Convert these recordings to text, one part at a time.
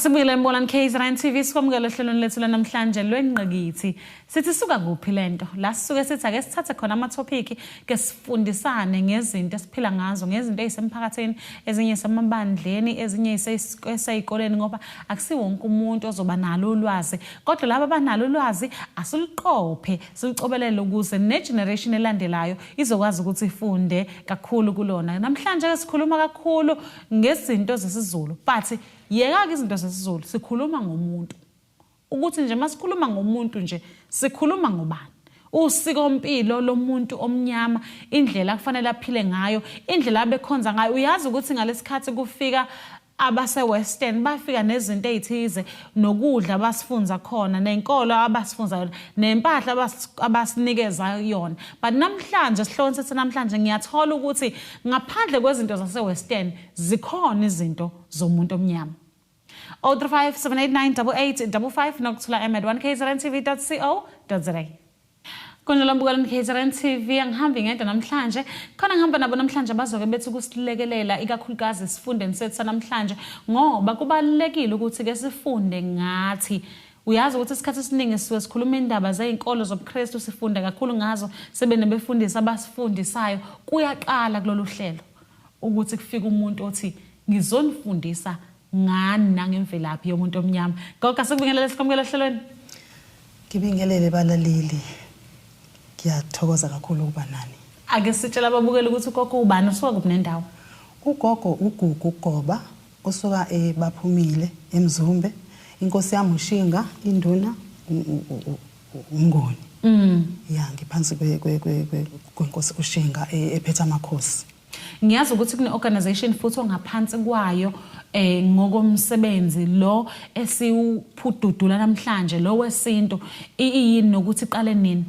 Asibuyele embonani KZN TV, sikwamukele ohlelweni lethu lanamhlanje lwengqikithi. Sithi suka kuphi lento? La sisuke sithi ake sithathe khona amathophiki ke sifundisane ngezinto esiphila ngazo, ngezinto ezisemphakathini, ezinye isemabandleni, ezinye iseyikoleni, ngoba akusiwo wonke umuntu ozoba nalo ulwazi. Kodwa laba abanalo ulwazi asiluqophe, silucobelele ukuze ne-generation elandelayo izokwazi ukuthi ifunde kakhulu kulona. Namhlanje ke sikhuluma kakhulu ngezinto zesiZulu, but yeka-ke izinto zesiZulu, sikhuluma ngomuntu. Ukuthi nje masikhuluma ngomuntu nje, sikhuluma ngobani? Usikompilo lomuntu omnyama, indlela akufanele aphile ngayo, indlela abekhonza ngayo. Uyazi ukuthi ngalesikhathi kufika abase-Western, bafika nezinto ey'thize, nokudla abasifunza khona, nenkolo abasifunza yona, nempahla abasinikeza yona. But namhlanje, esihlokweni sethu namhlanje, ngiyathola ukuthi ngaphandle kwezinto zase-Western, zikhona izinto zomuntu omnyama. 035 789 8855 nokuthula m at 1kzntv.co.za. Kunjalo mbukela KZN TV, angihambi ngedwa namhlanje. Khona ngihamba nabo namhlanje bazoke bethi ukusilekelela, ikakhulukazi esifundeni sethu sanamhlanje, ngoba kubalulekile ukuthi ke sifunde ngathi. Uyazi ukuthi isikhathi esiningi sisuke sikhuluma indaba zezinkolo zobuKristu, sifunda kakhulu ngazo, sibe nabefundisi abasifundisayo. Kuyaqala kulolu hlelo ukuthi kufike umuntu othi ngizonifundisa ngani nangemvelaphi yomuntu omnyama. Gogo, asikubingelele, sikwamukele ohlelweni. Ngibingelele balaleli. Ngiyathokoza kakhulu ukuba nani. Ake sitshela ababukeli ukuthi ugogo ubani, usuka kuphi nendawo? Ugogo uGugu Goba, usuka eBaphumile eMzumbe. Inkosi yami uShinga, induna uMnguni. Ya, ngiphansi kwenkosi uShinga ephethe amakhosi. Ngiyazi ukuthi kune-organization futhi ongaphansi kwayo ngokomsebenzi lo esiwuphududula namhlanje, lo wesintu, iyini nokuthi iqale nini?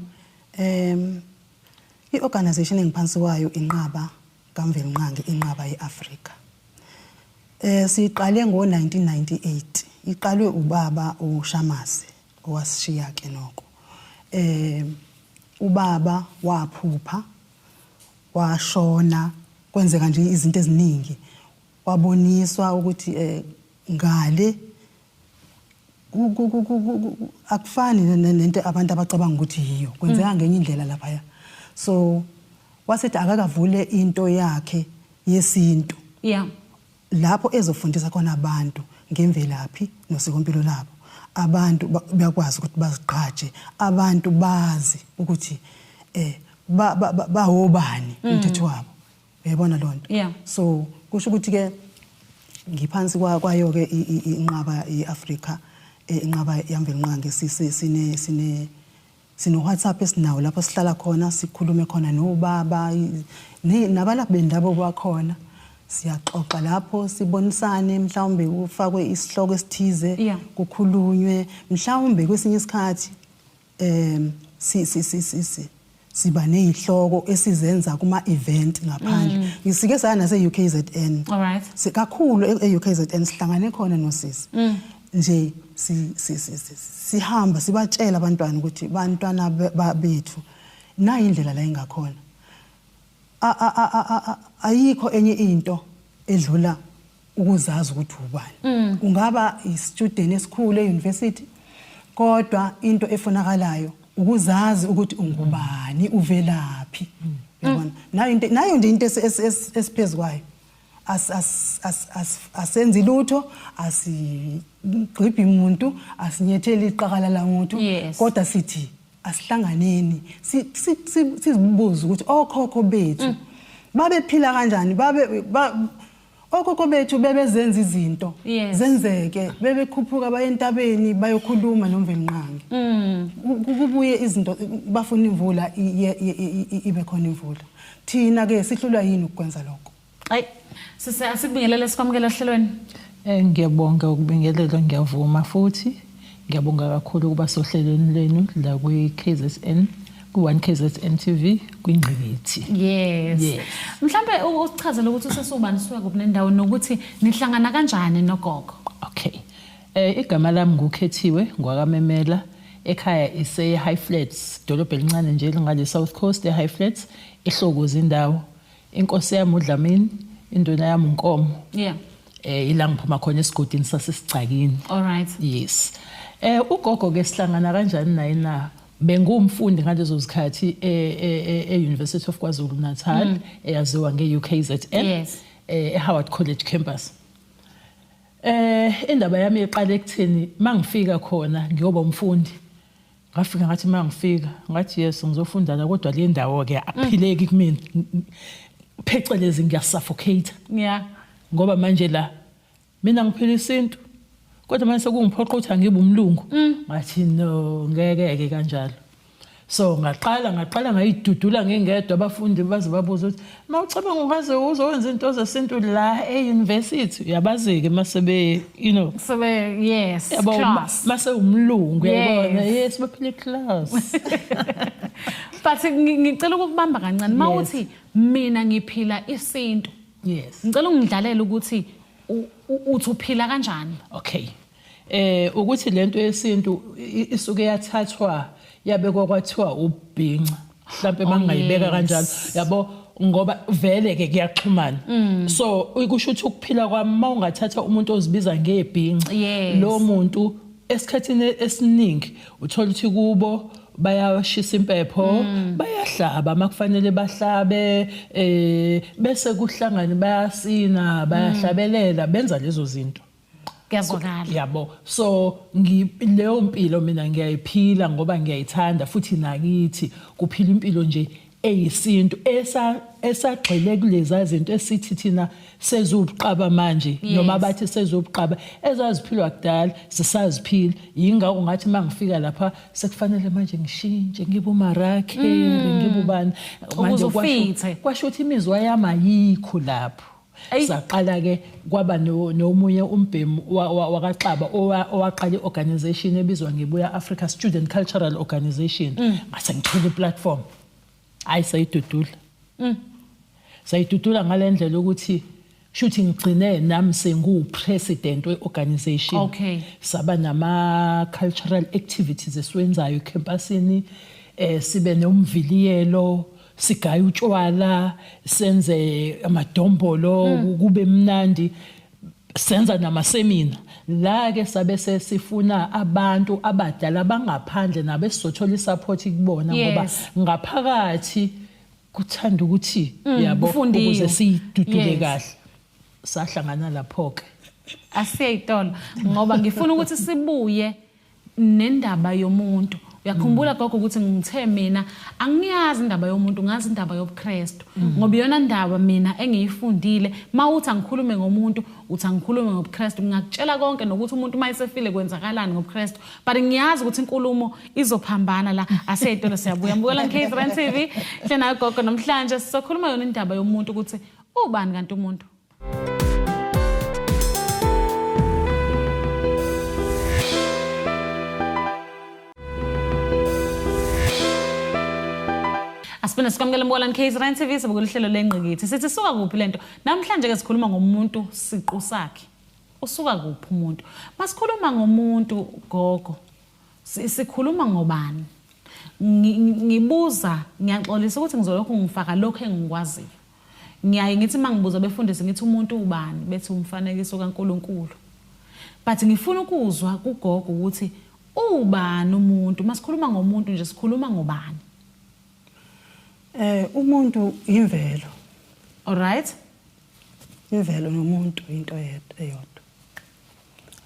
I-organization engiphansi kwayo inqaba kaMvelinqangi, inqaba ye-Afrika. Siqale ngo-1998, iqalwe ubaba uShamase owasishiya ke noko. Ubaba waphupha, washona, kwenzeka nje izinto eziningi, waboniswa ukuthi ngale akufani nento abantu abacabanga ukuthi yiyo, kwenzeka ngenye indlela laphaya. So wasethi akakavule into yakhe yesintu lapho ezofundisa khona abantu ngemvelaphi nosikompilo labo, abantu bayakwazi ukuthi bazigqaje, abantu bazi ukuthi bawobani umthetho wabo, uyayibona loo nto? So kusho ukuthi ke ngiphansi kwayo ke inqaba yeAfrika, inqaba yaMvelinqangi. Sine sine sino WhatsApp esinawo lapho sihlala khona, sikhulume khona nobaba nabalaphi bendabuko bakhona. Siyaxoxa lapho, sibonisane, mhlawumbe kufakwe isihloko esithize, kukhulunywe. Mhlawumbe kwesinye isikhathi si si si si siba nezihloko esizenza kuma event ngaphandle. Ngisike saya nase UKZN. All right. Kakhulu e UKZN sihlangane khona nosisi. Nje si si sihamba sibatshela abantwana ukuthi bantwana bethu, nayi indlela la ingakhona. Ayikho enye into edlula ukuzazi ukuthi ubani. Ungaba i-student esikhulu e-university, kodwa into efunakalayo ukuzazi ukuthi ungubani, uvelaphi, uyabona? Nayo into, nayo nje into esiphezulu kwayo. Asenzi lutho, asigqibhi umuntu, asinyetheli iqakala lamuntu, kodwa sithi asihlanganeni, sizibuze ukuthi okhokho bethu babephila kanjani, babe okhokho bethu bebezenza izinto zenzeke, bebekhuphuka baye entabeni bayokhuluma noMvelinqangi, kubuye izinto, bafuna imvula, ibe khona imvula. Thina ke sihlulwa yini ukwenza lokho? Ayi sise, asikubingelele, sikwamukele ohlelweni. Ngiyabonga ukubingelelwa, ngiyavuma futhi ngiyabonga kakhulu ukuba sohlelweni lwenu la kwi-KZN, ku-1 KZN TV, kwingqikithi. Yes. Mhlambe usichazele ukuthi usesubani, usuka kuphi nendawo, nokuthi nihlangana kanjani nogogo. Okay. Igama lami nguKhethiwe ngwakaMemela, ekhaya ise High Flats, idolobha elincane nje elingale South Coast, e High Flats, eHlokozi indawo. Inkosi yami uDlamini, induna yami uNkomo. Ila ngiphuma khona esigodini sasesigcakini. All right. Yes. Ugogo ke sihlangana kanjani naye na? Bengumfundi ngalezo zikhathi e-University of KwaZulu Natal eyaziwa nge-UKZN. E-Howard College campus. Indaba yami iqala ekutheni mangifika khona ngiyoba umfundi. Ngafika ngathi mangifika ngathi yes ngizofunda la, kodwa le ndawo ke akuphileki kumina. Phecelezi ngiyasuffocate. Ngoba manje la mina ngiphila isintu, kodwa manje sekungiphoqa ukuthi angibe umlungu. Ngathi no, ngeke ke kanjalo. So ngaqala ngayidudula ngingedwa, abafundi baze babuza ukuthi mawucabanga ungaze uzowenza into zesintu la e-university, uyabazi-ke masebe you know Sebe yes, yabo class. Mase umlungu, uyayibona. Yes. Yes, baphila class. But ngicela ukukubamba kancane mawuthi mina ngiphila isintu. Ngicela ungidlalele ukuthi uthi uphila kanjani. Okay. Ukuthi lento yesintu isuke yathathwa yabekwa kwathiwa ubhinca. Mhlambe mangayibeka kanjalo, yabo, ngoba vele ke kuyaxhumana. So kusho ukuthi ukuphila kwami, mawungathatha umuntu ozibiza ngebhinca, lo muntu esikhathini esiningi uthola ukuthi kubo bayashisa impepho, bayahlaba makufanele bahlabe, bese kuhlangane bayasina, bayahlabelela, benza lezo zinto. Kuyazwakala. Yabo, so leyo mpilo mina ngiyayiphila ngoba ngiyayithanda, futhi nakithi kuphila impilo nje eyisintu esagxile kuleza zinto esithi thina sezubuqaba manje, noma bathi sezubuqaba ezaziphilwa kudala sisaziphila. Yingakho ngathi mangifika lapha sekufanele manje ngishintshe ngibe uMariah Carey, ngibe ubani manje, Ukuze ufithe. Kwasho ukuthi imizwa yami ayikho lapho. Saqala ke kwaba nomunye umbhemu wakaXaba owaqala iorganization ebizwa ngeBuya Africa Student Cultural Organization. Ngase ngithola iplatform, hayi, sayidudula. Sayidudula ngalendlela ukuthi shuthi ngigcine nami sengu president weorganization. Saba nama cultural activities esiwenzayo ecampusini, sibe nomviliyelo, sigaya utshwala, senze amadombolo, kube mnandi, senza namasemina la ke. Sabe sesifuna abantu abadala bangaphandle nabo esizothola isupport kubona, ngoba ngaphakathi kuthanda ukuthi, yabo, Kufundiwe. Ukuze siyidudule kahle. Sahlangana lapho ke. Asiye itolo ngoba ngifuna ukuthi sibuye nendaba yomuntu. Uyakhumbula gogo ukuthi ngithe mina angiyazi indaba yomuntu, ngazi indaba yobuKristu, ngoba iyona ndaba mina engiyifundile. Mawuthi angikhulume ngomuntu, uthi angikhulume ngobuKristu, ngingakutshela konke nokuthi umuntu uma esefile kwenzakalani ngobuKristu, but ngiyazi ukuthi inkulumo izophambana la. Asiye itolo, siyabuya. Mbukela KZN TV hle nayo gogo. Namhlanje sizokhuluma yona indaba yomuntu, ukuthi ubani kanti umuntu. Asiphinde sikwamukele mbukela KZN TV, sibukela uhlelo lengqikithi. Sithi suka kuphi lento? Namhlanje ke sikhuluma ngomuntu siqu sakhe. Usuka kuphi umuntu? Masikhuluma ngomuntu gogo, sikhuluma ngobani? Ngibuza, ngiyaxolisa ukuthi ngizolokhu ngifaka lokho engikwaziyo. Ngiyaye ngithi mangibuza befundisi ngithi umuntu ubani, bethi umfanekiso kaNkuluNkulu. But ngifuna ukuzwa kugogo ukuthi ubani umuntu? Masikhuluma ngomuntu nje, sikhuluma ngobani? Umuntu imvelo. All right. Imvelo nomuntu into eyodwa.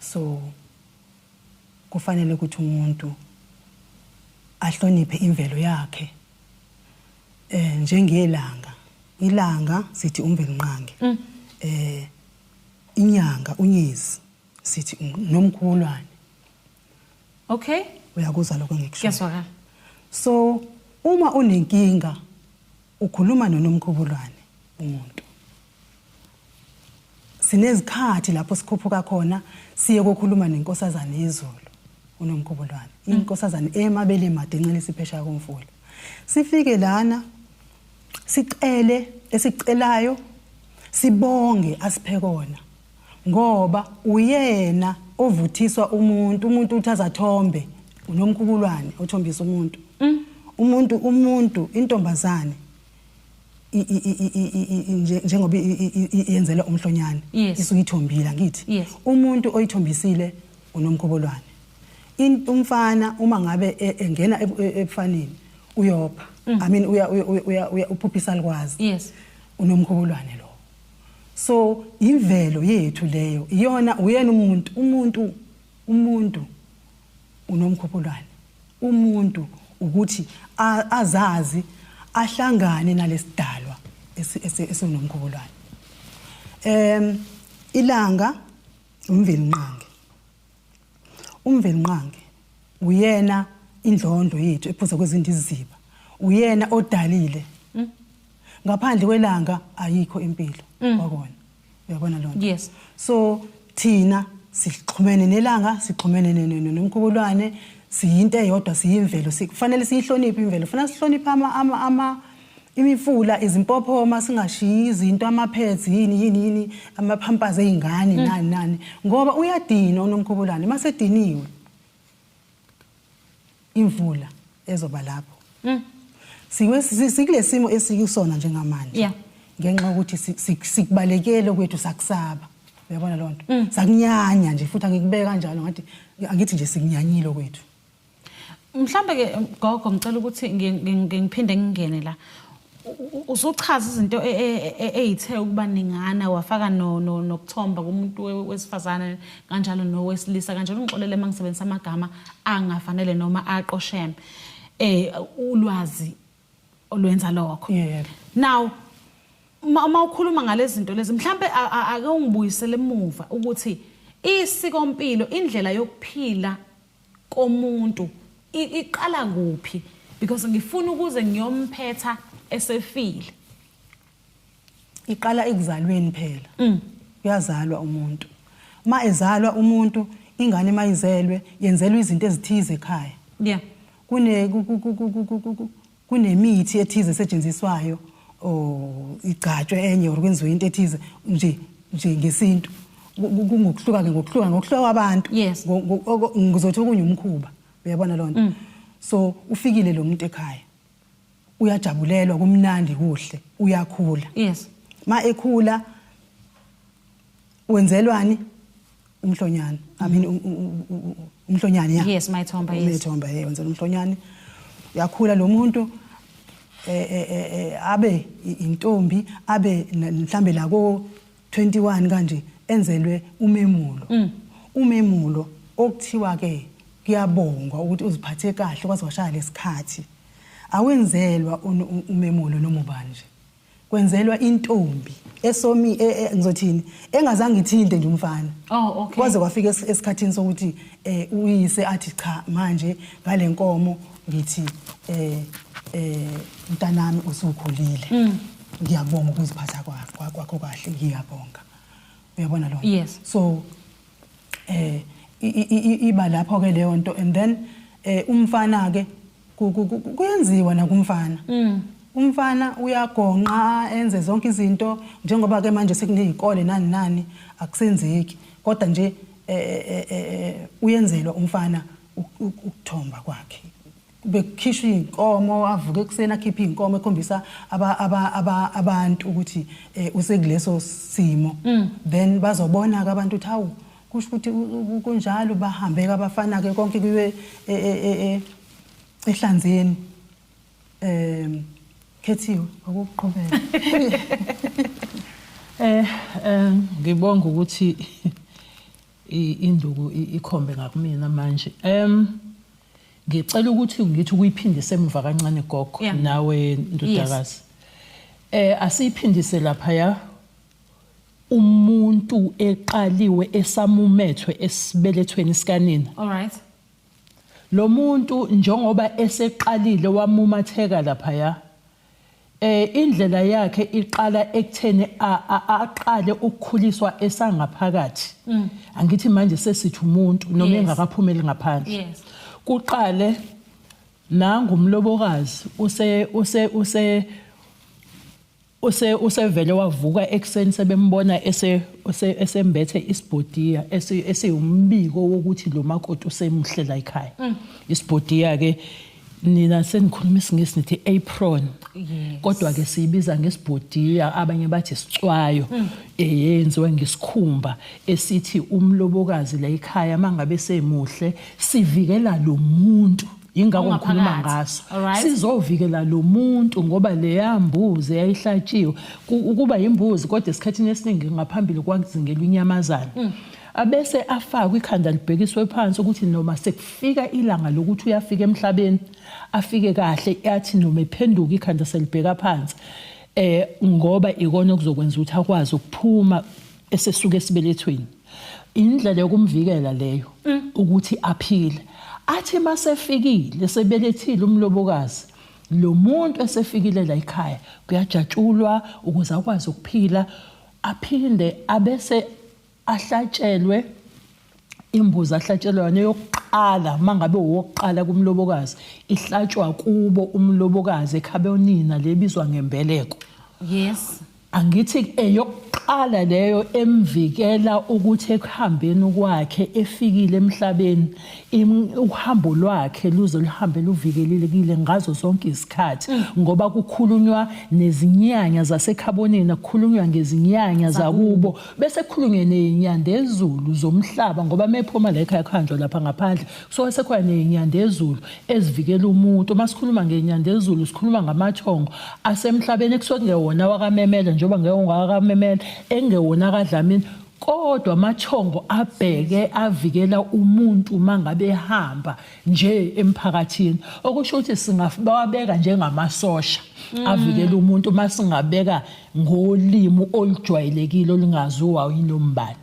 So kufanele ukuthi umuntu ahloniphe imvelo yakhe. Njengelanga. Ilanga sithi uMvelinqangi. Inyanga unyezi sithi nomkhulwane. Uyakuzwa lokho engikusho? Kuyazwakala. So uma unenkinga ukhuluma noNomkhubulwane umuntu. Sinezikhathi lapho sikhuphuka khona siye kokhuluma nenkosazane yezulu uNomkhubulwane. Inkosazane emabele made encelisa iphesheya komfula. Sifike lana sicele esicelayo, sibonge asiphe kona, ngoba uyena ovuthiswa umuntu. Umuntu uthi azathombe, uNomkhubulwane othombisa umuntu. Umuntu intombazane Njengoba yenzela umhlonyane, isuke ithombile, angithi? Umuntu oyithombisile unomkhobolwane. Umfana uma ngabe engena ebufaneni uyopha, I mean, uya uya uya uphupha isalukwazi. Unomkhobolwane lo. So imvelo yethu leyo, iyona uyena umuntu unomkhopholwane. Umuntu ukuthi azazi, ahlangane nalesidalwa esinomkhopholwane. Ilanga uMvelinqangi. UMvelinqangi uyena indlondo yethu ephuza kwezindiziba, uyena odalile. Ngaphandle kwelanga ayikho impilo kwakona. Uyabona lonto? Yes. So thina sixhumene nelanga, sixhumene nomkhubulwane, siyinto eyodwa, siyimvelo. Kufanele siyihloniphe imvelo, kufanele sihloniphe ama imifula, izimpophoma, singashiyi izinto, ama-pads, yini yini yini, ama-pampers ey'ngane, nani nani, ngoba uyadinwa unomkhubulwane. Masediniwe, imvula ezoba lapho. Sikule simo esikusona njengamanje ngenxa yokuthi sikubalekele kwethu, sakusaba. Uyabona loo nto? Sakunyanya nje futhi, angikubeka kanjalo, ngathi angithi nje sikunyanyile kwethu. Mhlambe ke, gogo, ngicela ukuthi ngiphinde ngingene la. Usuchaza izinto eyithe ukuba ningana, wafaka nokuthomba kumuntu wesifazane kanjalo nowesilisa kanjalo. Ungixolele uma ngisebenzisa amagama angafanele noma aqosheme. Ulwazi olwenza lokho. Now uma ukhuluma ngalezi zinto lezi, mhlambe ake ungibuyisele emuva ukuthi isikompilo, indlela yokuphila komuntu iqala kuphi, because ngifuna ukuze ngiyomphetha esefile. Iqala ekuzalweni phela. Uyazalwa umuntu. Uma ezalwa umuntu, ingane mayizelwe yenzelwa izinto ezithize ekhaya. Kune ku- ku- ku- ku- ku- ku- ku- kunemithi ethize esetshenziswayo, or igcatshwe enye, or kwenziwe into ethize nje ngesintu. Kungokuhluka ke, ngokuhluka kwabantu. Ngizothi okunye umkhuba. Uyabona loo nto? So ufikile lo muntu ekhaya, uyajabulelwa, kumnandi, kuhle, uyakhula. Ma ekhula wenzelwani? Umhlonyane, I mean, umhlonyane, ya. Yes, mayithomba, yes. Mayithomba, yeah, wenzela umhlonyane. Uyakhula lo muntu, abe intombi, abe mhlambe la ko 21 kanje, enzelwe umemulo. Umemulo okuthiwa ke kuyabongwa ukuthi uziphathe kahle kwaze washaya lesikhathi. Awenzelwa umemulo noma ubani nje, kwenzelwa intombi esomi, ngizothini, engazange ithinte nje umfana. Oh, okay. Kwaze kwafika esikhathini sokuthi uyise athi, "Cha, manje ngale nkomo ngithi mntanami, usukhulile, ngiyabonga ukuziphatha kwakho kahle, ngiyabonga." Uyabona lo? Yes. So iba lapho ke leyo nto, and then umfana ke kuyenziwa nakumfana. Umfana uyagonqa, enze zonke izinto, njengoba ke manje sekunezikole nani nani, akusenzeki, kodwa nje uyenzelwa umfana ukuthomba kwakhe, bekukhishwa inkomo, avuke ekuseni akhiphe inkomo ekhombisa abantu ukuthi usekuleso simo. Then bazobona ke abantu ukuthi hawu, kusho ukuthi kunjalo. Bahambe ke abafana ke, konke kuyiwe ehlanzeni. Khethiwe, akuqhubeka. Ngibonga ukuthi induku ikhombe ngakumina manje. Ngicela ukuthi ngithi ukuyiphindise emuva kancane, gogo, nawe ndodakazi. Asiyiphindise lapha ya umuntu eqaliwe esamumethwe esibelethweni sikanina. All right. Lo muntu njengoba eseqalile wamumatheka lapha ya, indlela yakhe iqala ekutheni aqale ukukhuliswa esangaphakathi. Angithi manje sesithi umuntu noma engakaphumeli ngaphandle. Kuqale nangu umlobokazi use use use use usevele wavuka ekuseni, sebembona ese esembethe isibhodiya esiwumbiko wokuthi lo makoti usemuhle la ekhaya. Isibhodiya ke, nina senikhuluma isingisi nithi apron. Yes. Kodwa ke siyibiza ngesibhodiya, abanye bathi isicwayo, eyenziwe ngesikhumba esithi umlobokazi la ekhaya mangabe semuhle sivikela lo muntu. Yingakho ngikhuluma Ongaphakathi. ngaso. Alright. Sizovikela lo muntu ngoba leya mbuzi yayihlatshiwe ukuba imbuzi, kodwa esikhathini esiningi ngaphambili kwakuzingelwa inyamazana. Abese afakwe ikhanda libhekiswe phansi ukuthi noma sekufika ilanga lokuthi uyafika emhlabeni afike kahle, athi noma ephenduka ikhanda selibheka phansi, ngoba ikona okuzokwenza ukuthi akwazi ukuphuma esesuka esibelethweni. Indlela yokumvikela leyo ukuthi aphile. Athi masefikile sebelethile umlobokazi, lo muntu esefikile la ekhaya kuyajatshulwa ukuze akwazi ukuphila, aphinde abese ahlatshelwe imbuzi, ahlatshelwa yona eyokuqala. Mangabe owokuqala kumlobokazi, ihlatshwa kubo umlobokazi ekhabonina, lebizwa ngembeleko. Angithi eyokuqala leyo emvikela ukuthi ekuhambeni kwakhe efikile emhlabeni, uhambo lwakhe luze luhambe luvikelekile ngazo zonke izikhathi, ngoba kukhulunywa nezinyanya zasekhabonina, kukhulunywa ngezinyanya zakubo, bese kukhulunywe nezinyandezulu zomhlaba, ngoba mephuma la ekhaya kuhanjwa lapha ngaphandle kusuke sekhona nezinyandezulu ezivikela umuntu. Uma sikhuluma ngenyandezulu sikhuluma ngamathongo asemhlabeni ekusuke kungewona wakamemela, njengoba ngewona engewona kaDlamini, kodwa amathongo abheke avikela umuntu mangabe ehamba nje emphakathini, okusho ukuthi singababeka njengamasosha avikela umuntu masingabeka ngolimi olujwayelekile olungaziwa yinombani.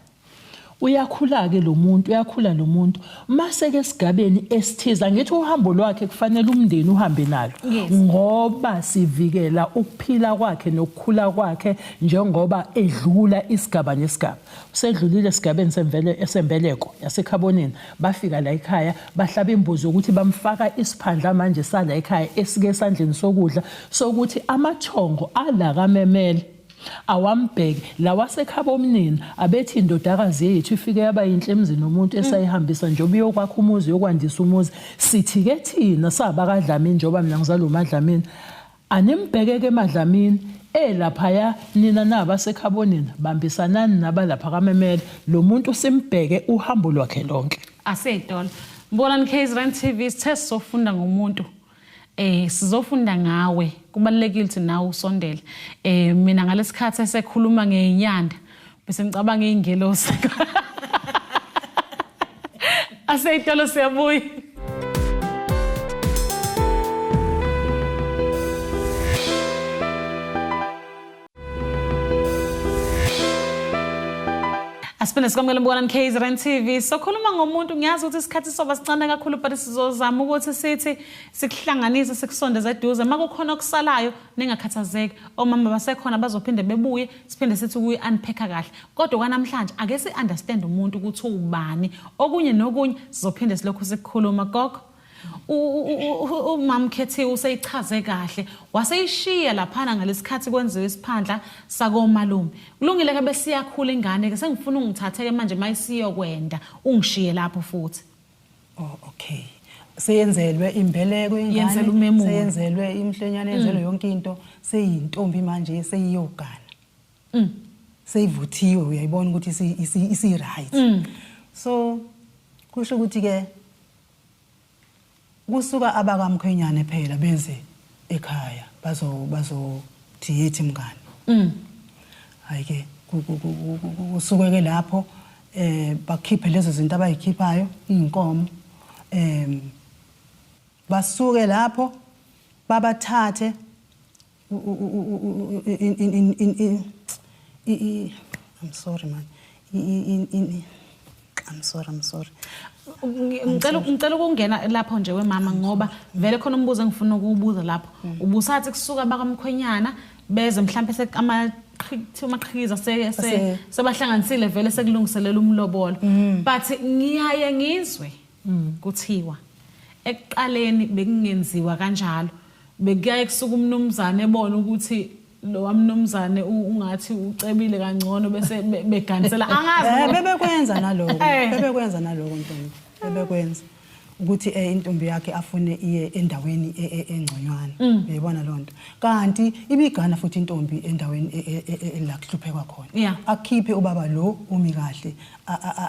Uyakhula ke lo muntu, uyakhula lo muntu mase ke esigabeni esithize, angithi uhambo lwakhe kufanele umndeni uhambe nalo, ngoba sivikela ukuphila kwakhe nokukhula kwakhe njengoba edlula isigaba nesigaba. Usedlulile esigabeni semvele esembeleko yasekhabonini, bafika la ekhaya bahlaba imbuzi ukuthi bamfaka isiphandla manje sala ekhaya esike esandleni sokudla, sokuthi amathongo ala kamemele awambheke lawasekhabo omnini abethi indodakazi yethu ifike yaba yinhle emzini womuntu esayihambisa njengoba iyokwakha umuzi, yokwandisa umuzi. Sithi ke thina sabakaDlamini, njengoba mina ngizalwa uMadlamini, animbhekeke eMadlamini elaphaya nina nabasekhabonina, bambisanani nabalapha kamemele lo muntu simbheke uhambo lwakhe lonke. Aseyitolo Mbonani KZN TV, sithe sizofunda ngomuntu, sizofunda ngawe. Kubalulekile ukuthi nawe usondele. Mina ngalesikhathi esekhuluma ngenyanda bese ngicabanga ingelosi. Aseyitolo, siyabuya. Asiphinde sikwamukele Mbonani KZN TV. Sokhuluma ngomuntu, ngiyazi ukuthi isikhathi soba sincane kakhulu, but sizozama ukuthi sithi sikuhlanganise sikusondeze eduze. Makukhona okusalayo ningakhathazeki, omama basekhona bazophinde bebuye, siphinde sithi ukuyi unpack kahle. Kodwa kwanamhlanje ake si understand umuntu ukuthi ubani. Okunye nokunye sizophinde silokhu sikukhuluma. Gogo, umama Khethiwe useyichaze kahle, waseyishiya laphana ngalesikhathi kwenziwa isiphandla sakomalume. Kulungile ke, besiyakhula ingane ke, sengifuna ungithathe ke manje mayisiyokwenda ungishiye lapho futhi. Oh okay, seyenzelwe imbeleko ingane, Yenzelwe umemulo. Seyenzelwe imhlenyane, yenzelwe yonke into, seyintombi manje, seyiyogana. Seyivuthiwe, uyayibona ukuthi isi right. So kusho ukuthi ke kusuka abakamkhwenyane phela beze ekhaya bazothi yethi mngani. Hayi ke, kusuke ke lapho bakhiphe lezo zinto abayikhiphayo, inkomo, basuke lapho babathathe in I'm sorry man, in I'm sorry, I'm sorry. Ngicela ukungena lapho nje wemama, ngoba vele khona umbuzo engifuna ukuwubuza lapho. Ubusathi kusuka bakamkhwenyana beze mhlambe amaqhikiza sebahlanganisile vele sekulungiselela umlobolo, but ngiyaye ngizwe kuthiwa ekuqaleni bekungenziwa kanjalo, bekuyaye kusuka umnumzane ebona ukuthi lo wamnumzane ungathi ucebile kangcono bese beganisela, angazi. Bebekwenza naloko. Bebekwenza naloko ntombi, bebekwenza. Ukuthi intombi yakhe afune iye endaweni engconywana. Uyayibona lonto. Kanti ibigana futhi intombi endaweni la kuhluphekwa khona. Akhiphe ubaba lo umi kahle,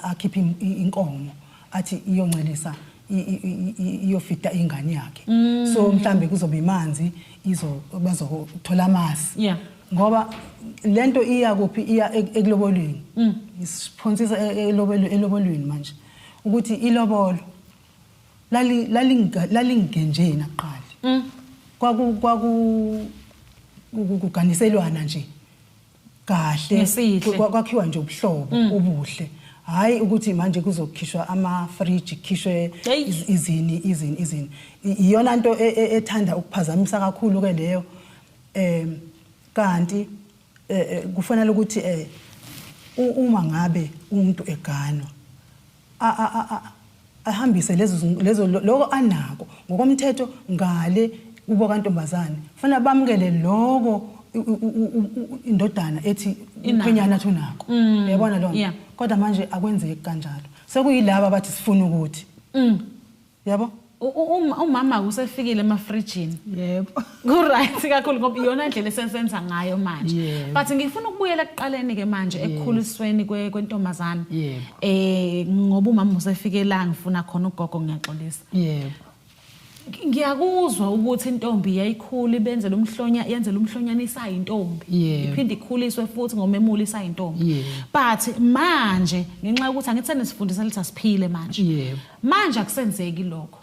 akhiphe inkomo athi iyoncelisa, iyofida ingane yakhe. So mhlambe kuzoba imanzi, izo bazothola amasi. Ngoba lento iya kuphi? Iya ekulobolweni. Isiphonsisa elobolweni manje. Ukuthi ilobolo lali lalingenjena kuqala. Kwaku kuganiselwana nje kahle, Ngesihle. Kwakhiwa nje ubuhlobo obuhle. Hayi ukuthi manje kuzokhishwa ama fridge, kukhishwe Hey. izini izini izini. Iyona nto ethanda ukuphazamisa kakhulu ke leyo. Kanti kufanele ukuthi uma ngabe umuntu eganwa ahambise lezo lokho anako ngokomthetho ngale kubo kantombazane, kufanele bamukele lokho indodana ethi Inako. umkhwenyana athi unako. Uyabona lonto? Kodwa manje akwenzeki kanjalo, sekuyilaba abathi sifuna ukuthi. Yabo? Umama usefikile emafrijini. Yebo. Ku right kakhulu ngoba iyona ndlela esensenza ngayo manje. But ngifuna ukubuyela ekuqaleni ke manje ekukhulisweni kwentombazane. Ngoba umama usefike la ngifuna khona ugogo, ngiyaxolisa. Ngiyakuzwa ukuthi intombi yayikhula ibenzele umhlonya, yenzele umhlonyana isayintombi. Iphinde ikhuliswe futhi ngomemula isayintombi. But manje ngenxa yokuthi angithi senisifundisa lithi asiphile manje. Manje akusenzeki lokho.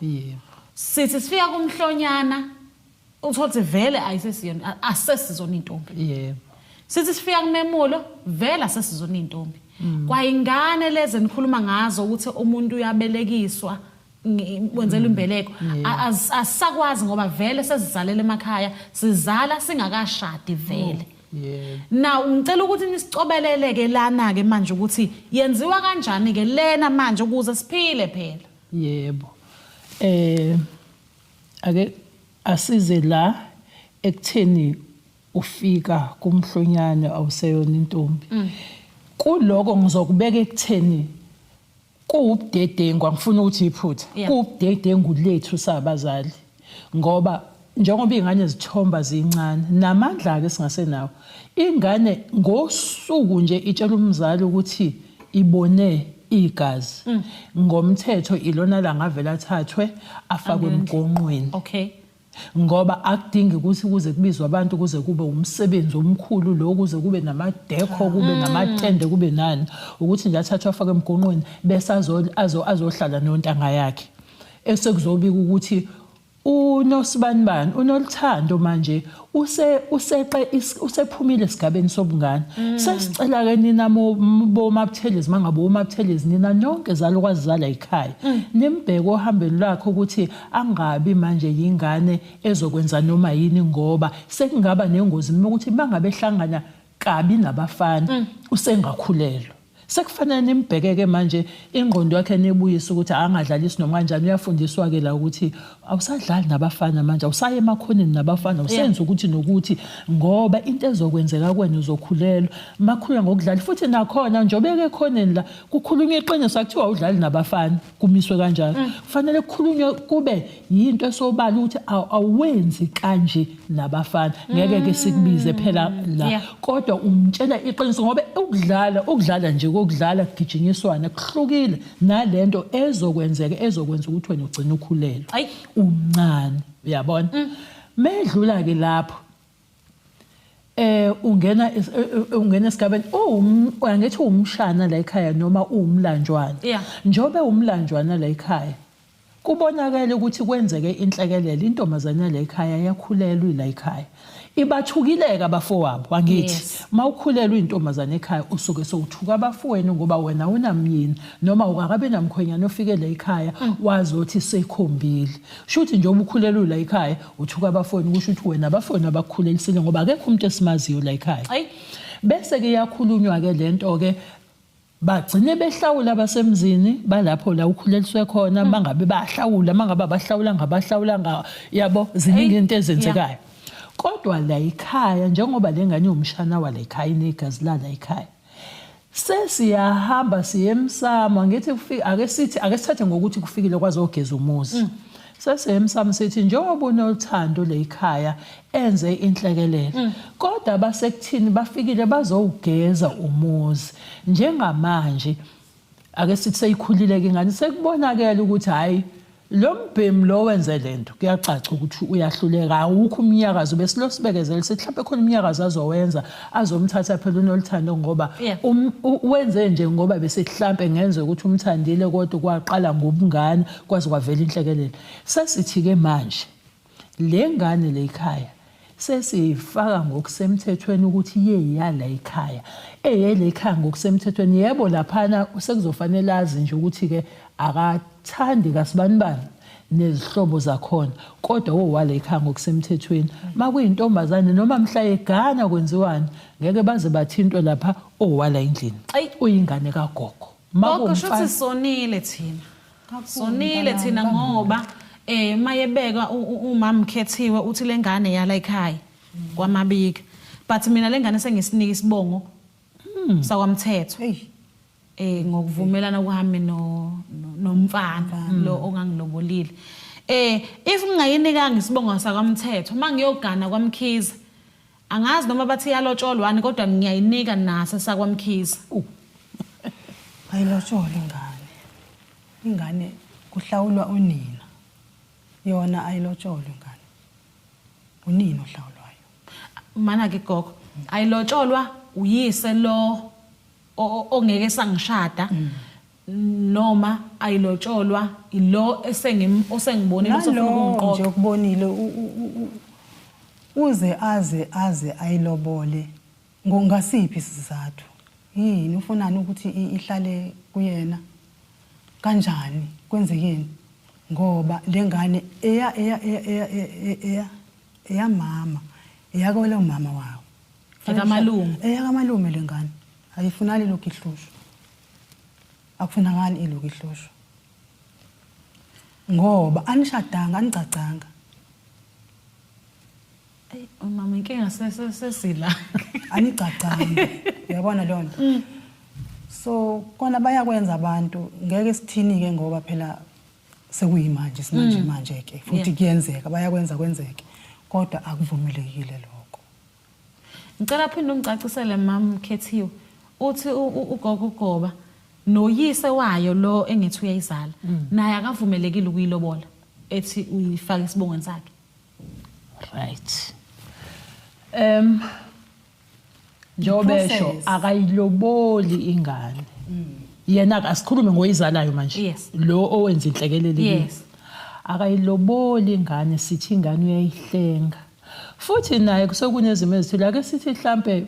Sithi sifika kumhlonyana uthothi vele ayisesiyona, asesizona intombi. Sithi sifika kumemulo vele asesizona intombi. Kwayingane lezi enikhuluma ngazo ukuthi umuntu uyabelekiswa, wenzela imbeleko. Asisakwazi ngoba vele sesizalela emakhaya, sizala singakashadi vele. Now ngicela ukuthi nisicobeleleke lana ke manje ukuthi yenziwa kanjani ke lena manje ukuze siphile phela. Yebo. Ake asize la ekutheni ufika kumhlonyane awuseyona intombi. Kuloko ngizokubeka ekutheni kuwubudedengu, angifuni ukuthi iphutha. Kuwubudedengu lethu sabazali. Ngoba njengoba izingane zithomba zincane namandla ke singasenawo. Ingane ngosuku nje itshela umzali ukuthi ibone igazi. Ngomthetho ilona la ngavela athathwe afakwe emgonqweni. Ngoba akudingi ukuthi kuze kubizwe abantu kuze kube umsebenzi omkhulu lo, kuze kube namadekho, kube namatende, kube nani, ukuthi nje athathwe afakwe emgonqweni bese azohlala nontanga yakhe. Esekuzobika ukuthi uNosibanibani uNoluthando manje usephumile esigabeni sobungane. Sesicela ke nina boMabuthelezi, mangabe oMabuthelezi nina nonke zalokwazi zala ekhaya. Nimbheke ohambeni lwakhe ukuthi angabi manje yingane ezokwenza noma yini, ngoba sekungaba nengozi ukuthi mangabe ehlangana kabi nabafana usengakhulelwa. Sekufanele nimbhekeke manje ingqondo yakhe nibuyise ukuthi angadlalisi noma kanjani. Uyafundiswa ke la ukuthi awusadlali nabafana manje, awusaye emakhoneni nabafana, usenza ukuthi nokuthi, ngoba into ezokwenzeka kuwena uzokhulelwa. Makhulwa ngokudlala futhi nakhona nje obeke ekhoneni la kukhulunywa iqiniso, akuthiwa awudlali nabafana kumiswe kanjalo. Kufanele kukhulunywe kube yinto esobala ukuthi awenzi kanje nabafana, ngeke ke sikubize phela la. Kodwa umtshela iqiniso ngoba ukudlala nje kokudlala kugijinyiswana kuhlukile nalento ezokwenzeka ezokwenza ukuthi wena ugcine ukhulelwe. Umncane, uyabona? Medlula ke lapho ungena esigabeni angithi uwumshana la ekhaya noma uwumlanjwana. Njengoba uwumlanjwana la ekhaya kubonakele ukuthi kwenzeke inhlekelele, intombazane la ekhaya yakhulelwa la ekhaya. Ibathukileka abafowabo, angithi mawukhulelwa intombazane ekhaya usuke sowuthuka abafowenu ngoba wena unamyeni noma ukakabe namkhwenyana ofike la ekhaya wazothi sekhombile. Shuthi nje ubukhulelwe la ekhaya uthuka abafowenu, kusho ukuthi wena abafowenu abakukhulelisile ngoba akekho umuntu esimaziyo la ekhaya. Bese ke iyakhulunywa ke lento ke, bagcine behlawula abasemzini balapho la ukhuleliswe khona, mangabe bahlawula, mangabe abahlawula ngabahlawula nga, yabo, ziningi izinto ezenzekayo. Kodwa la ekhaya njengoba lengane iwumshana wala ekhaya, inegazi la la ekhaya, Sesiyahamba siye emsamo, ngithi kufika, ake sithi, ake sithathe ngokuthi kufikile kwazogeza umuzi. Sesiye emsamo sithi njengoba uNoluthando leyikhaya enze inhlekelele, kodwa basekuthini bafikile bazowugeza umuzi. Njengamanje ake sithi seyikhulile ke ingane, sekubonakele ukuthi hayi lo mbhemu lo wenze lento, kuyacaca ukuthi uyahluleka, awukho umnyakazo. Besilo sibekezele sithi mhlawumbe khona umnyakazo azowenza, azomthatha phela uNoluthando, ngoba wenze nje ngoba bese mhlambe ngenze ukuthi umthandile, kodwa kwaqala ngobungane kwaze kwavela inhlekelele. Sesithi ke manje le ngane lekhaya sesiyifaka ngokusemthethweni ukuthi yeyala ekhaya, eyele ekhaya ngokusemthethweni. Yebo, laphana sekuzofanele azi nje ukuthi ke akathandi kasibanibani nezihlobo zakhona, kodwa wowala ekhaya ngokusemthethweni. Makuyintombazane noma mhla egana kwenziwani, ngeke baze bathintwe lapha, owala endlini uyingane kagogo. Gogo, shuthi sonile thina, sonile thina, ngoba mayebeka umama Khethiwe uthi lengane yala ekhaya kwaMabika, but mina lengane sengisinika isibongo sakwaMthetho ngokuvumelana kwami no nomfana lo ongangilobolile. If ngingayinikanga isibongo sakwaMthetho, mangiyogana kwaMkhize, angazi noma bathi yalotsholwani, kodwa ngiyayinika naso sakwaMkhize. Ayilotsholwa ingane. Ingane kuhlawulwa unina. Yona ayilotsholwa ingane. Unina ohlawulwayo. Mana ke gogo, ayilotsholwa uyise lo ongeke sangishada, noma ayilotsholwa ilo esengim osengibonile osefuna ukungiqoqa? Nje ukubonile uze aze aze ayilobole ngongasiphi isizathu? Yini ufunani ukuthi ihlale kuyena? Kanjani, kwenzekeni? Ngoba lengane eya eya eya eya eya eyamama, eyakwele umama wawo. Ekamalume. Eyakamalume lengane. Ayifunali lokhu ihlushwa. Akufunakali ilokhu ihlushwa. Ngoba anishadanga, anigcagcanga. Ey mama, inkinga sesila. Anigcagcanga. Uyabona leyo nto? So kona bayakwenza abantu, ngeke sithini ke, ngoba phela sekuyimanje, simanje manje ke futhi kuyenzeka, bayakwenza kwenzeke, kodwa akuvumelekile lokho. Ngicela phinde ungicacisele, mam Khethiwe. Uthi ugogo uGoba noyise wayo lo engithi uyayizala, naye akavumelekile ukuyilobola ethi uyifaka isibongweni sakhe. Right. Njengoba esho, Process. akayiloboli ingane. Yena asikhulume ngoyizalayo manje. Lo owenza inhlekelele kuye. Akayiloboli ingane, sithi ingane uyayihlenga. Futhi naye kusekunezimo ezithile, ake sithi mhlambe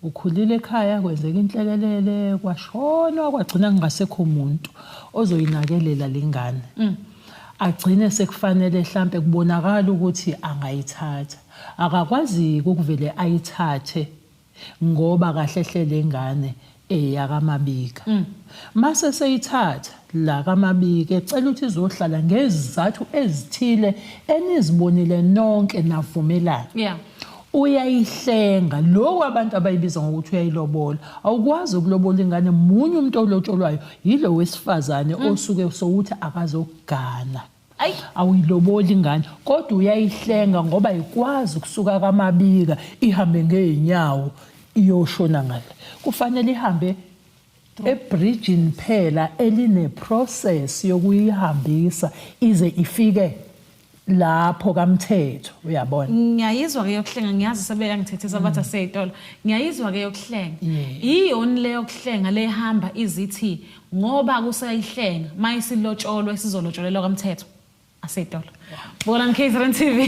ukhulile ekhaya, kwenzeka inhlekelele, kwashonwa, kwagcina kungasekho umuntu ozoyinakelela lengane. Agcine sekufanele mhlambe kubonakala ukuthi angayithatha. Akakwazi ukuvele ayithathe, ngoba kahle hle lengane eyakaMabika. Mase seyithatha la kaMabika, ecela ukuthi izohlala ngezizathu ezithile enizibonile nonke navumelana. Uyayihlenga, lokhu abantu abayibiza ngokuthi uyayilobola. Awukwazi ukulobola ingane, munye umuntu olotsholwayo, yilo wesifazane osuke sowuthi akazogana. Awuyiloboli ingane, kodwa uyayihlenga, ngoba ikwazi ukusuka kaMabika ihambe ngeenyawo iyoshona ngale. Kufanele ihambe ebridgini phela eline process yokuyihambisa ize ifike lapho kamthetho, uyabona. Ngiyayizwa ke yokuhlenga, ngiyazi sebeyangithethisa bathi aseyitolo. Ngiyayizwa ke yokuhlenga. Iyoni le yokuhlenga lehamba izithi ngoba kusayihlenga mayisilotsholwa isizolotsholelwa kamthetho? Aseyitolo. Bukela KZN TV.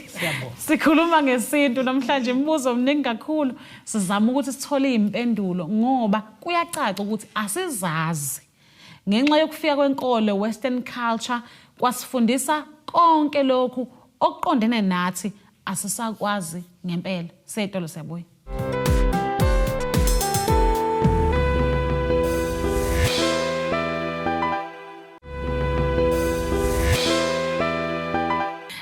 Siyabonga. Sikhuluma ngesintu namhlanje, imibuzo omningi kakhulu. Sizama ukuthi sithole impendulo ngoba kuyacaca ukuthi asizazi. Ngenxa yokufika kwenkolo, western culture kwasifundisa konke lokhu okuqondene nathi, asisakwazi ngempela. Seyitolo, siyabuya.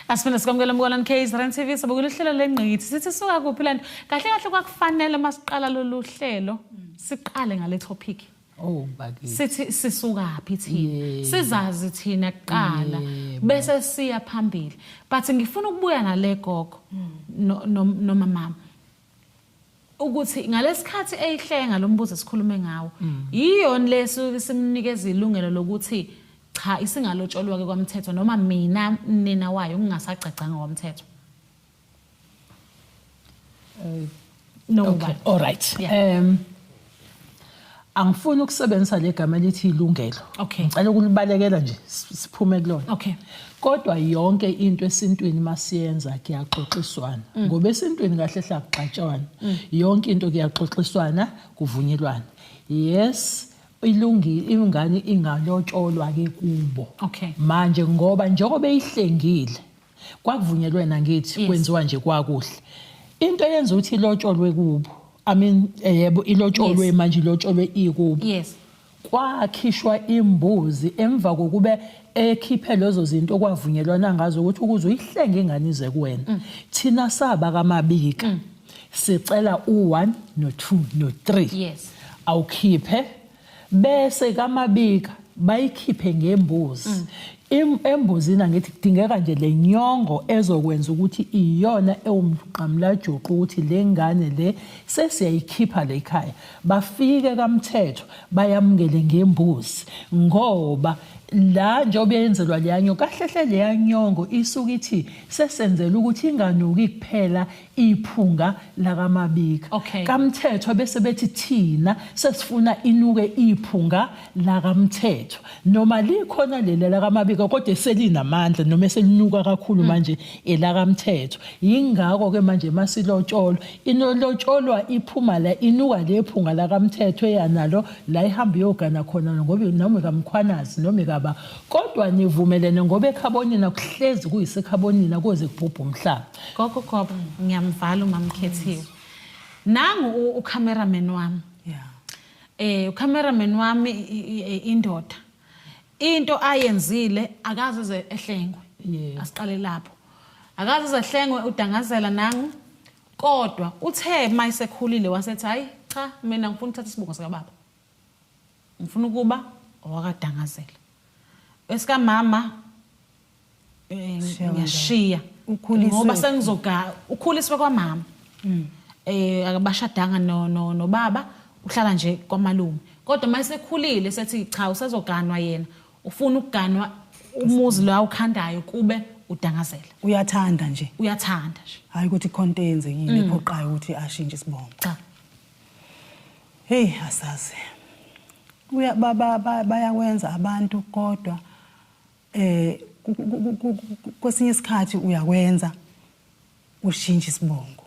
Asiphinde sikwamukele mbukelani KZN TV sabukela uhlelo lengqikithi sithi suka kuphi lento kahle kahle kwakufanele masiqala lolu hlelo siqale ngale topic. Oh bakithi. Sithi sisukaphi thina? Sizazi thina kuqala bese siya phambili. But ngifuna ukubuya nale gogo no mama. Ukuthi ngalesikhathi eyihlenga lo mbuzo esikhulume ngawo yiyona lesuke simnikeza ilungelo lokuthi cha isingalotsholwa ke kwamthetho noma mina nina wayo ngingasagcagcanga kwamthetho. No. Okay, all right. Angifuni ukusebenzisa legama elithi ilungelo. Ngicela ukulibalekela nje siphume kulona. Okay. Kodwa yonke into esintwini masiyenza kuyaxoxiswana. Ngoba esintwini kahle hle akuxatshwana. Yonke into kuyaxoxiswana kuvunyelwana. Yes, ilungile ingane ingalotsholwa ke kubo. Okay. Manje ngoba njengoba eyihlengile kwakuvunyelwena ngithi kwenziwa nje kwakuhle. Into eyenza ukuthi ilotsholwe kubo, I mean yebo ilotsholwe manje ilotsholwe ikubo. Yes. Kwakhishwa imbuzi emva kokube ekhiphe lezo zinto okwavunyelwana ngazo ukuthi ukuze uyihlenge ingane ize kuwena. Thina saba kaMabika sicela u1 no2 no3. Yes. Awukhiphe bese kaMabika bayikhiphe ngembuzi. Embuzini angithi kudingeka nje le nyongo ezokwenza ukuthi iyona ewumqamlajuqu ukuthi le ngane le sesiyayikhipha le ekhaya. Bafike kamthetho bayamukele ngembuzi ngoba la njengoba yenzelwa leya nyongo kahle hle leya nyongo isuke ithi sesenzela ukuthi inganuki kuphela iphunga lakaMabika. Okay. Kamthetho bese bethi thina sesifuna inuke iphunga lakamthetho noma likhona leli lakaMabika kodwa selinamandla noma selinuka kakhulu manje elakamthetho. Yingakho ke manje masilotsholwa inolotsholwa iphuma la inuka lephunga lakamthetho eyanalo la ihamba iyogana khona ngoba noma kaMkhwanazi noma kaba kodwa nivumelene ngoba ekhabonina kuhlezi kuyisekhabonina koze kubhubhe umhlaba. Gogo gogo ngiyamvala uMamkhethiwe. Nangu ucameraman wami. Yeah. Ucameraman wami indoda. Into ayenzile akaze ehlengwe. Asiqale lapho. Akaze ehlengwe udangazela nangu kodwa uthe mayisekhulile wasethi hayi cha mina ngifuna ukuthatha isibongo sika baba. Ngifuna ukuba owakadangazela. Esika mama ngiyashiya ngoba sengizoga ukhuliswe kwamama. Akabashadanga no nobaba uhlala nje kwamalume. Kodwa mayisekhulile sethi cha usezoganwa yena. Ufuna ukuganwa umuzi lo awukhandayo kube udangazela. Uyathanda nje. Uyathanda nje. Hayi ukuthi khonto eyenzekile ephoqayo ukuthi ashintshe isibongo. Cha. Hey asazi. Uya bayakwenza abantu kodwa kwesinye isikhathi uyakwenza ushintshe isibongo.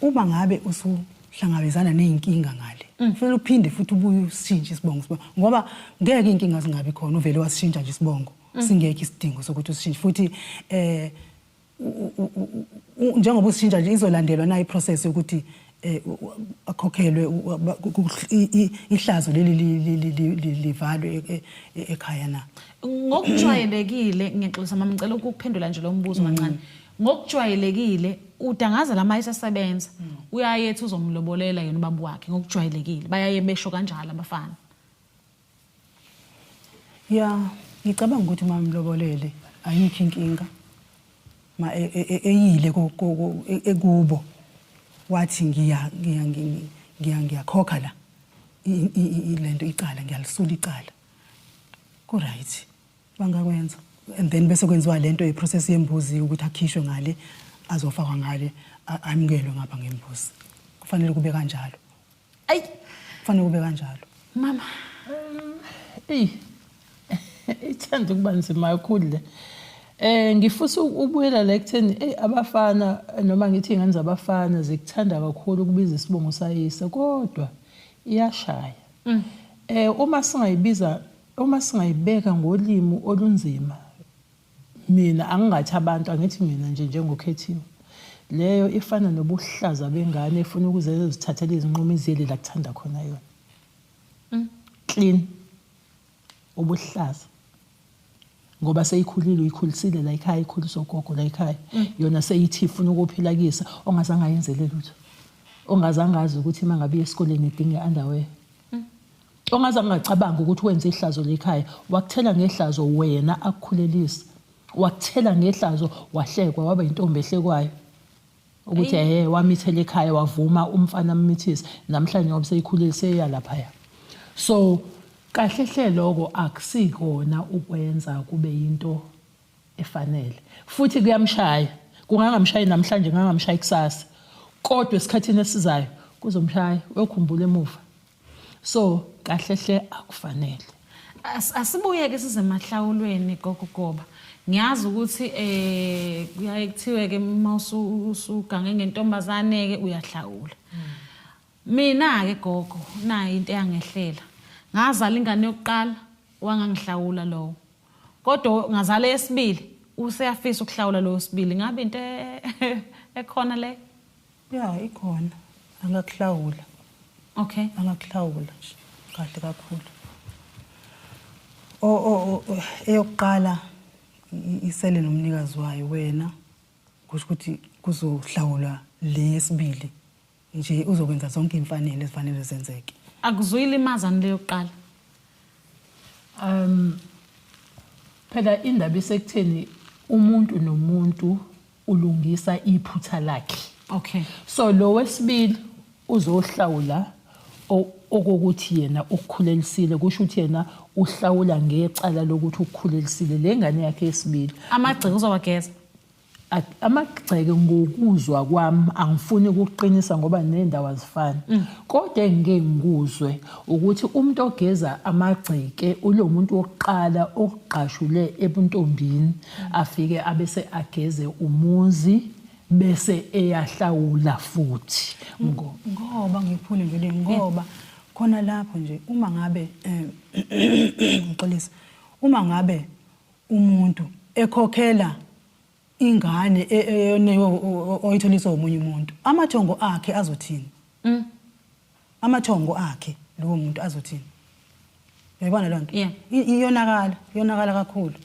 Uma ngabe usuhlangabezana nezinkinga ngale kufanele uphinde futhi ubuye ushintshe isibongo ngoba ngeke inkinga zingabi khona uvele wasishintsha nje isibongo singekho isidingo sokuthi usishintshe futhi njengoba usishintsha nje izolandelwa na iprocess yokuthi akhokhelwe ihlazo leli livalwe ekhaya na. Ngokujwayelekile ngiyaxolisa mama ngicela ukuphendula nje lo mbuzo kancane. Ngokujwayelekile udangazela uma esesebenza uyayethi uzomlobolela yena ubaba wakhe ngokujwayelekile bayaye besho kanjalo abafana. Ya ngicabanga ukuthi uma mlobolele ayikho inkinga ma eyile ekubo wathi ngiya ngiya ngiya ngiyakhokha la lento icala ngiyalisula icala ku right bangakwenza and then bese kwenziwa lento yeprocess yembuzi ukuthi akhishwe ngale azofakwa ngale amukelwe ngapha ngembuzi. Kufanele kube kanjalo. Ayi kufanele kube kanjalo. Mama ithanda ukuba nzima kakhulu le. Ngifisa ukubuyela la ekutheni abafana noma ngithi ingane zabafana zikuthanda kakhulu ukubiza isibongo sayise kodwa iyashaya. Uma singayibiza uma singayibeka ngolimi olunzima mina angingathi abantu angithi mina nje njengokhethiwe leyo ifana nobuhlaza bengane efuna ukuze zithathele izinqumo iziyele la kuthanda khona yona. Clean ubuhlaza. Ngoba seyikhulile uyikhulisile la ekhaya ikhuliswa ugogo la ekhaya. Yona seyithi ifuna ukuphilakisa ongazange ayenzele lutho. Ongazange azi ukuthi uma ngabe esikoleni idinga i-underwear. Ongazange ngacabanga ukuthi wenze ihlazo lekhaya, wakuthela ngehlazo wena akukhulelisa. Wakuthela ngehlazo wahlekwa waba intombi ehlekwayo. Ukuthi ehe wamithela ekhaya wavuma umfana ammithise namhlanje ngoba seyikhulile seya laphaya. So kahle hle lokho akusikona ukwenza kube into efanele. Futhi kuyamshaya. Kungangamshayi namhlanje kungangamshayi kusasa. Kodwa esikhathini esizayo kuzomshaya uyokhumbula emuva. So kahle hle akufanele. Asibuyeke size emahlawulweni gogo goba. Ngiyazi ukuthi kuyaye kuthiwe ke uma usugange ngentombazane ke uyahlawula. Mina ke gogo nayi into eyangehlela. Ngazala ingane yokuqala wangangihlawula lowo. Kodwa ngazala esibili useyafisa ukuhlawula lowo sibili. Ngabe into ekhona le? Ya ikhona. Angakuhlawula. Okay. Angakuhlawula nje kahle kakhulu. O eyokuqala isele nomnikazi wayo wena kusho ukuthi kuzohlawulwa le yesibili nje uzokwenza zonke imfanelo ezifanele zenzeke. Akuzuyilimaza le yokuqala. Phela indaba isekutheni umuntu nomuntu ulungisa iphutha lakhe. Okay. So lo wesibili uzohlawula okokuthi yena ukukhulelisile, kusho ukuthi yena uhlawula ngecala lokuthi ukukhulelisile le ngane yakhe yesibili. Amagceke uzowageza. Amagceke ngokuzwa kwami angifuni ukuqinisa ngoba nendawo azifani. Kodwa engike ngikuzwe ukuthi umuntu ogeza amagceke ulo muntu wokuqala okugqashule ebuntombini afike abese ageze umuzi bese eyahlawula futhi. Ngoba ngiphule nje le ngoba khona lapho nje uma ngabe ngixolisa uma ngabe umuntu ekhokhela ingane oyitholiswa omunye umuntu amathongo akhe azothini? Amathongo akhe lowo muntu azothini? Uyayibona loo nto? Iyonakala, iyonakala kakhulu.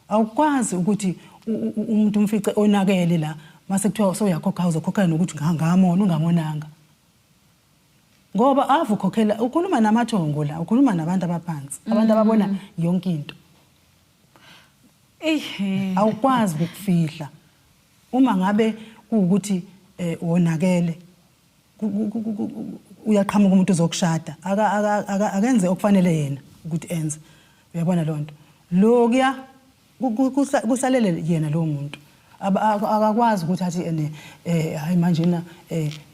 Awukwazi ukuthi umuntu umfice onakele la mase kuthiwa sewuyakhokha uzokhokhela nokuthi ngamona ungamonanga. Ngoba ave ukhokhela ukhuluma namathongo la, ukhuluma nabantu abaphansi, abantu ababona yonke into. Awukwazi ukufihla. Uma ngabe kuwukuthi wonakele uyaqhamuka umuntu uzokushada akenze okufanele yena ukuthi enze. Uyabona loo nto? Lokuya kusalele yena lowo muntu. Akakwazi ukuthi athi ene hayi manje na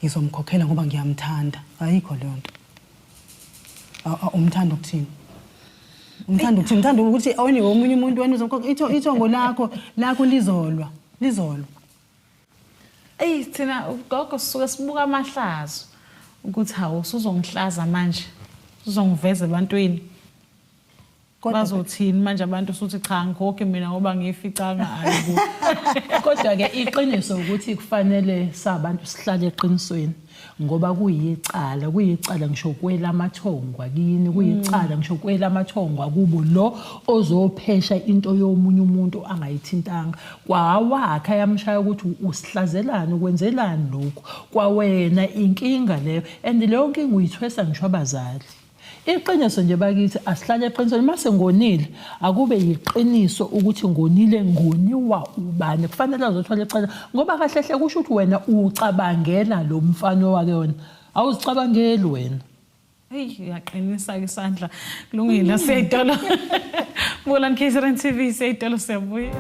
ngizomkhokhela ngoba ngiyamthanda. Ayikho leyo nto. Umthanda ukuthini? Umthanda ukuthini? Umthanda ukuthi awunike omunye umuntu wena uzokhokha ithongo lakho lizolwa, lizolwa. Eyi thina gogo sisuke sibuka amahlazo ukuthi hawu usuzongihlaza manje, usuzongiveza ebantwini. Bazothini manje abantu usuthi cha ngikhokhe mina ngoba ngiyificanga ayibo. Kodwa ke iqiniso ukuthi kufanele sabantu sihlale eqinisweni ngoba kuyicala, kuyicala ngisho kwelamathongwa kini, kuyicala ngisho kwelamathongwa kubo lo ozophesha into yomunye umuntu angayithintanga. Kwawakhe ayamshaya ukuthi usihlazelani, ukwenzelani lokhu. Kwawena inkinga leyo and leyo nkinga uyithwesa ngisho abazali. Iqiniso nje bakithi asihlale eqinisweni mase ngonile akube yiqiniso ukuthi ngonile ngoniwa ubani kufanele azothola icala ngoba kahle hle kusho ukuthi wena ucabangela lo mfana owake wena awuzicabangeli wena. Hey uyaqinisa isandla kulungile seyitolo. Bulan KZN TV seyitolo siyabuya.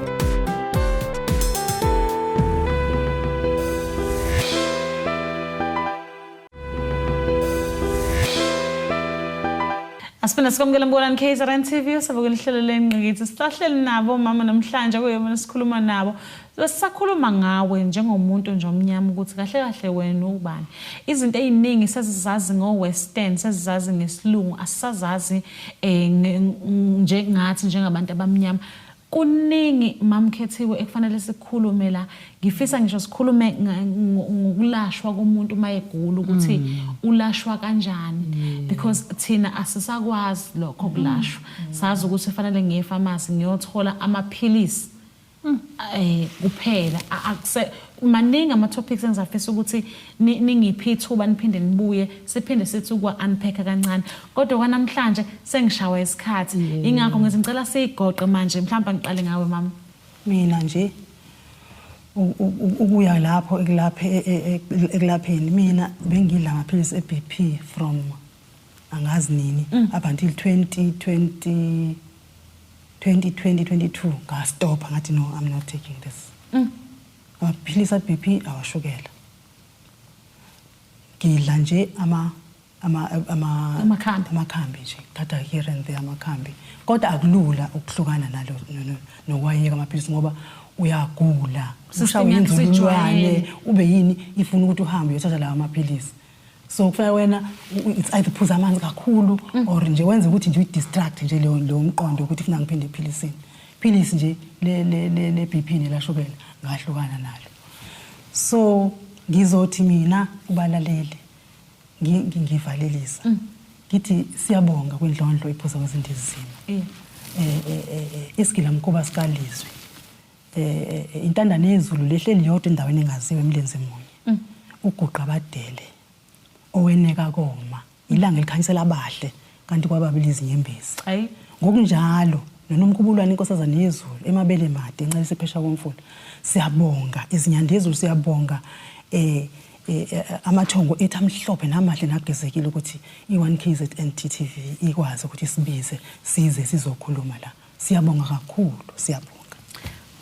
Asiphinde sikwamukele Mbukelani KZN TV usabukela ihlelo lengqikithi sisahleli nabo mama namhlanje kuyona sikhuluma nabo sisakhuluma ngawe njengomuntu nje omnyama ukuthi kahle kahle wena ubani izinto eziningi sesizazi ngo-western sesizazi ngesilungu asisazazi njengathi njengabantu abamnyama. Kuningi mamkhethiwe ekufanele sikhulume la. Ngifisa ngisho sikhulume ngokulashwa komuntu uma egula ukuthi ulashwa kanjani because thina asisakwazi lokho kulashwa. Sazi ukuthi kufanele ngiye epharmacy ngiyothola amaphilisi kuphela. Akuse maningi ama topics engizafisa ukuthi ningiphe ithuba niphinde nibuye siphinde sithi ukwa unpack kancane, kodwa kwanamhlanje sengishawa isikhathi, ingakho ngithi ngicela siyigoqe manje. Mhlawumbe ngiqale ngawe mama. Mina nje ukuya lapho ekulaphe ekulapheni, mina bengidla amaphilisi e-BP from angazi nini up until 2020 2020 22, ngastopha, ngathi no, I'm not taking this. Amaphilisi e-BP awashukela, ngidla nje ama ama ama Amakhambi. Amakhambi nje, thatha here and there amakhambi, kodwa akulula ukuhlukana nalo nokwayeka amaphilisi ngoba uyagula. System ushawe yakho inzululwane, isijwayele. Ube yini ifuna ukuthi uhambe uyothatha lawa maphilisi, so kufanele wena it's either phuza amanzi kakhulu or nje wenze ukuthi nje uyi-distract nje leyo mqondo ukuthi funa ngiphinde ephilisini. Philisi nje le BP nelashukela ngahlukana nalo. So ngizothi mina kubalaleli, ngivalelisa ngithi siyabonga kwindlondlo iphuza kwezindizima, isigila mkhuba sikalizwe, intandane yezulu lehleli yodwa endaweni engaziwa emlenze munye, uguqa badele oweneka koma ilanga elikhanyisela abahle kanti kwababili izinyembezi. Hayi. Ngokunjalo nonomkhubulwane inkosazane yezulu emabele made encelisa iphesha komfula, siyabonga izinyandezulu, siyabonga amathongo ethu amhlophe namahle nagezekile ukuthi i-1 KZN TTV ikwazi ukuthi sibize size sizokhuluma la. Siyabonga kakhulu, siyabonga.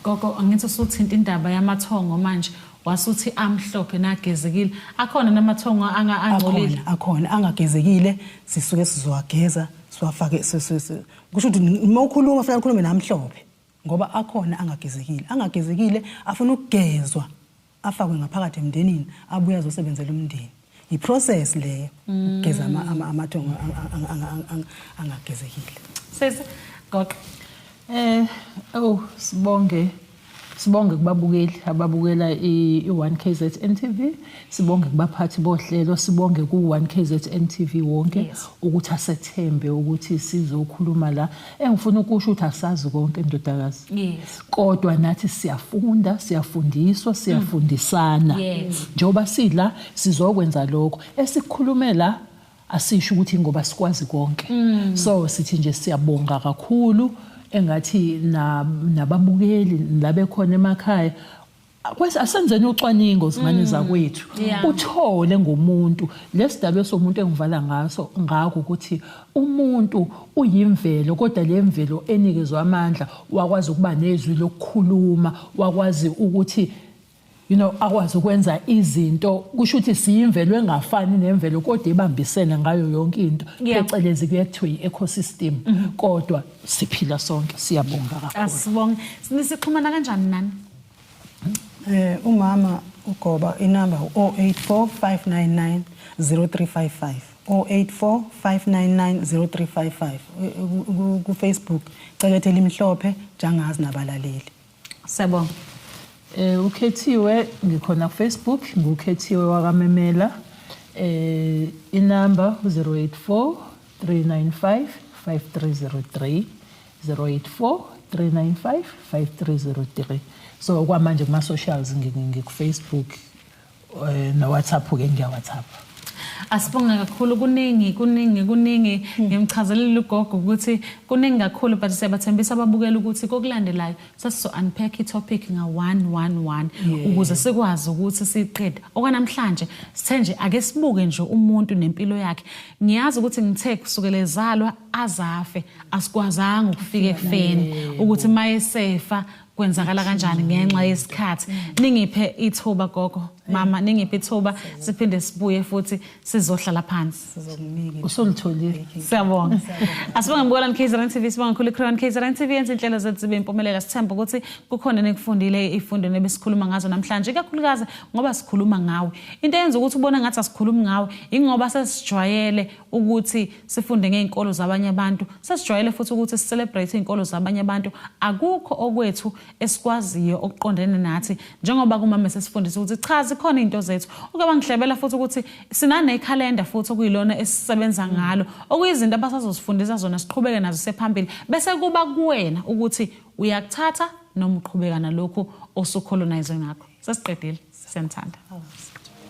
Gogo, angithi usuthinta indaba yamathongo manje, wasuthi amhlophe nagezekile. Akhona namathongo angcolile? Akhona, akhona angagezekile, sisuke sizowageza siwafake. Kusho ukuthi uma ukhuluma fanele ukhulume namhlophe ngoba akhona angagezekile, angagezekile afuna ukugezwa, afakwe ngaphakathi emndenini, abuye azosebenzela umndeni. I-process leyo ukugeza amathongo angagezekile. Sisi goqo. Oh, sibonge kubabukeli ababukela i-1 KZN TV, sibonge kubaphathi bohlelo, sibonge ku-1 KZN TV wonke ukuthi asethembe ukuthi sizokhuluma la. Engifuna ukusho ukuthi asazi konke, ndodakazi. Kodwa nathi siyafunda, siyafundiswa, siyafundisana. Njengoba sila sizokwenza lokho esikhulume la, asisho ukuthi ngoba sikwazi konke. So sithi nje siyabonga kakhulu, engathi nababukeli labekhona emakhaya kwese asenzeni ucwaningo, zingane zakwethu, uthole ngomuntu lesidalwe somuntu. Engivala ngaso ngakho ukuthi umuntu uyimvelo, kodwa le mvelo enikezwe amandla, wakwazi ukuba nezwi lokukhuluma, wakwazi ukuthi akwazi ukwenza izinto. Kusho ukuthi siyimvelo engafani nemvelo kodwa ibambisene ngayo yonke into, phecelezi kuye kuthiwe i-ecosystem, kodwa siphila sonke. Siyabonga kakhulu. Asibonge. Nisixhumana kanjani nani? Umama ugoba inamba 084 599 0355, 084 599 0355. Ku Facebook Cekethe Limhlophe Jangazi nabalaleli. Siyabonga. Ukhethiwe, ngikhona ku Facebook, ngukhethiwe wakamemela. Inamba 084 395 5303, 084 395 5303. So kwamanje kuma socials ngiku Facebook no WhatsApp ke, ngiya WhatsApp. Asibonga kakhulu. Kuningi, kuningi, kuningi. Ngimchazelile ugogo ukuthi kuningi kakhulu, but siyabathembisa ababukela ukuthi kokulandelayo sesizo unpack i-topic nga 1 1 1 ukuze sikwazi ukuthi siqede. Okwanamhlanje sithe nje ake sibuke nje umuntu nempilo yakhe. Ngiyazi ukuthi ngithe kusukela ezalwa azafe, asikwazanga ukufika ekufeni ukuthi mayesefa kwenzakala kanjani ngenxa yesikhathi. Ningiphe ithuba, gogo. Mama, ningiphe ithuba siphinde sibuye futhi sizohlala phansi. Sizokunika. Usulitholile. Siyabonga. Asibonge mbukela KZN TV, sibonga kakhulu iCrown KZN TV yenza inhlelo zethu zibe impumelelo. Sithemba ukuthi kukhona enikufundile ifundo nebesikhuluma ngazo namhlanje, ikakhulukazi ngoba sikhuluma ngawe. Into eyenza ukuthi ubone ngathi asikhulumi ngawe ingoba sesijwayele ukuthi sifunde ngey'nkolo zabanye abantu, sesijwayele futhi ukuthi si-celebrate iy'nkolo zabanye abantu. Akukho okwethu esikwaziyo okuqondene nathi, njengoba kumama sesifundisa ukuthi cha, zikhona izinto zethu. Uke wangihlebela futhi ukuthi sinanekhalenda futhi okuyilona esisebenza ngalo, okuyizinto abasazosifundisa zona siqhubeke nazo sephambili, bese kuba kuwena ukuthi uyakuthatha noma uqhubeka nalokhu osucolonize ngakho. Sesiqedile, siyanithanda.